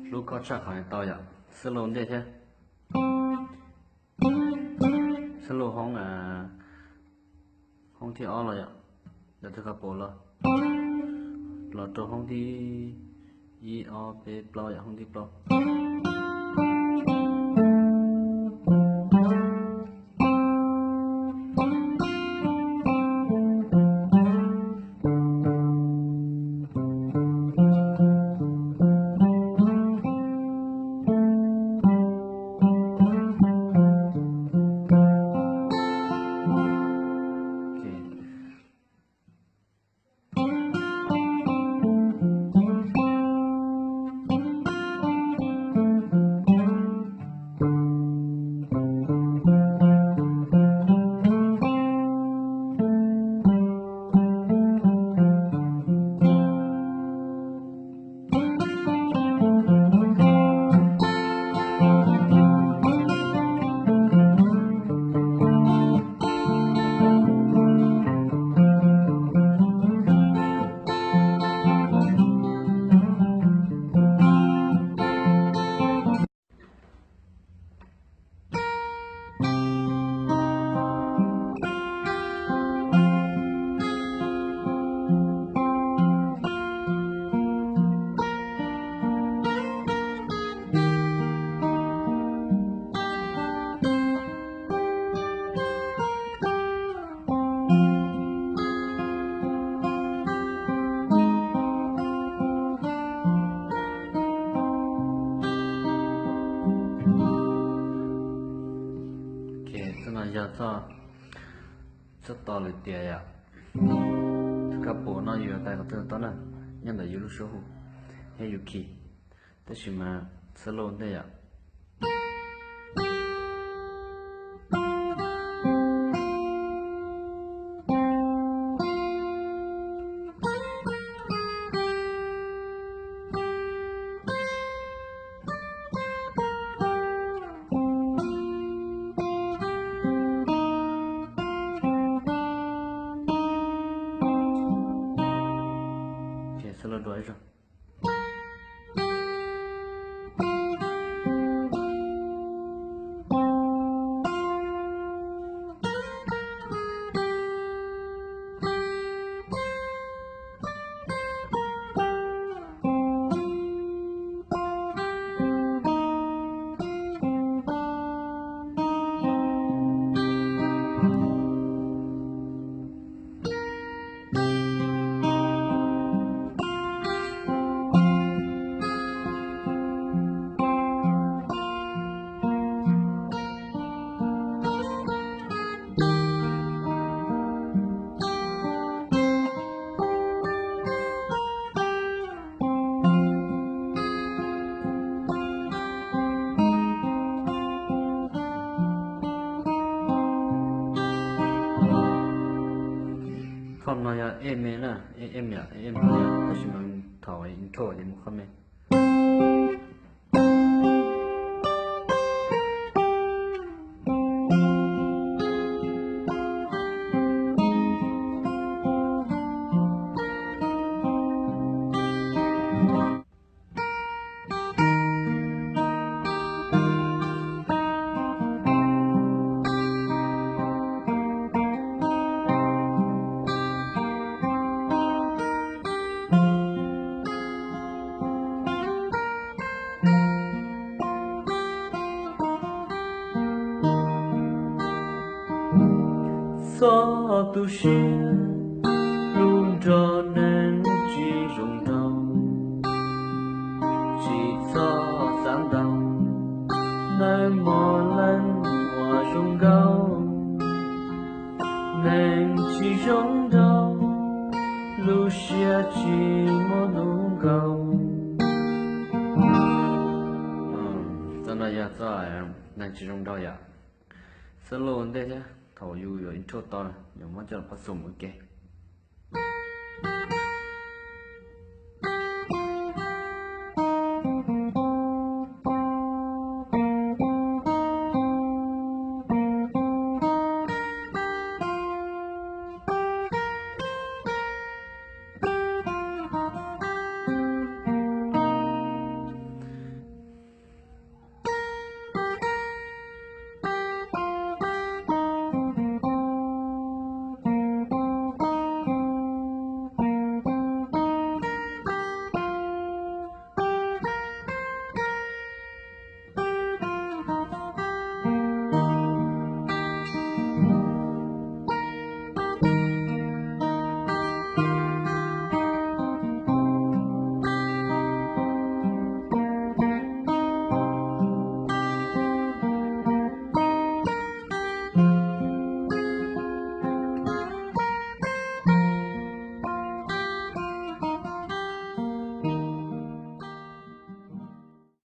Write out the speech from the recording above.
Hlub koj tshaj qhov tau yom, solo ntej thiab. Solo hoob, hoob thib ob los yom, ntawm thawj kab pus los, los rau hoob thib ib ob peb plaub yom, hoob thib plaub. Txoj no yog txoj, txoj tos lwm tiam yom. Kab pus no yus yuav tais qhov twg tau na, nyob ntawm yus lub suab hu thiab yus kis, tab sis mas solo ntej yom. Solo dua ib zaug. Qhov no yog E me na, E, E me yom, E me yom, tab sis mas thaum intro ces mus qhov me. Txhob tu siab, hlub nrog neeg tsis zoo nraug, tsis txhob xav ntau, nawb mog leej uas zoo nkauj. Neeg tsis zoo nraug, lub siab tsis muaj hnub nkaus. Txoj no yog txoj neeg tsis zoo nraug yom. Solo ntej thiab, thaum yus yuav intro tau, yus muab coj los pab xum ua ke.